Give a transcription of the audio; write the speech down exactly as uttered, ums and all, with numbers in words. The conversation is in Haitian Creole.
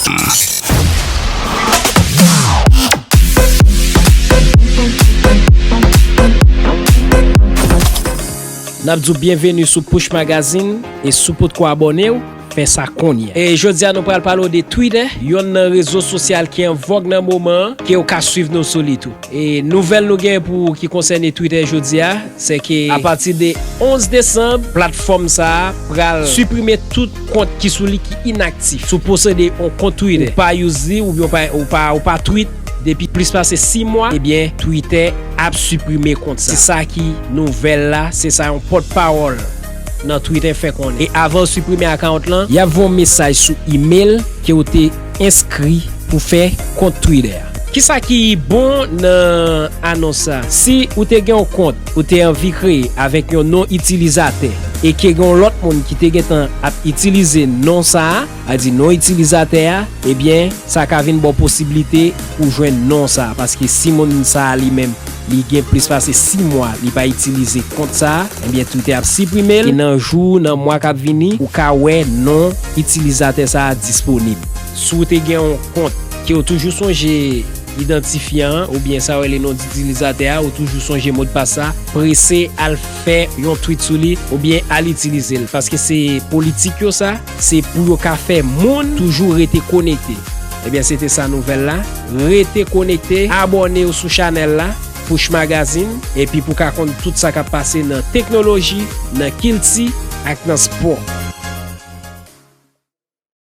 N ap di w byenveni sou Push Magazine e si w potko abòne w, fè sa kounye a. E jodi a nou pral pale w de Twitter, yonn nan rezo sosyal ki an vòg nan moman an, ke w ka swiv nou sou li tou. E nouvèl nou gen pou ou ki konsène Twitter jodi a, se ke apati de onz desanm, platfòm sa a pral siprime tout kont ki sou li ki inaktif. Si w posede yon kont Twitter, ou pa use li, oubyen ou pa, ou pa, ou pa tweet depi plis pase sis mwa, ebyen, Twitter ap siprime kont sa. Se sa ki nouvèl la, se sa yon pòtpawòl nan Twitter fè konnen. E avan yo siprime akawont lan, y ap voye yon mesaj sou imèl ke w te enskri pou fè kont Twitter a. Kisa ki bon nan anons sa? Si ou te gen yon kont ou te anvi kreye avèk yon non itilizatè e ke gen yon lòt moun ki te gentan ap itilize non sa a, a di non itilizatè a, ebyen, sa ka vin ba w posiblite pou jwenn non sa a, paske si moun sa a li menm, li gen plis pase sis mwa li pa itilize kont sa a, ebyen, Twitter ap siprime l. E nan jou, nan mwa k ap vini, ou ka wè non itilizatè sa a disponib. Si w te gen yon kont ke w toujou sonje idantifyan an, oubyen sa w rele non itilizatè a, ou toujou sonje modpas sa, prese al fè yon tweet sou li, oubyen al itilize l. Paske se politik yo sa, se pou yo ka fè moun toujou rete konekte. Ebyen, se te sa nouvèl la. Rete konekte, abòne w sou chanèl la, Push Magazine, epi pou w ka konn tout sa k ap pase nan teknoloji, nan kilti ak nan spò.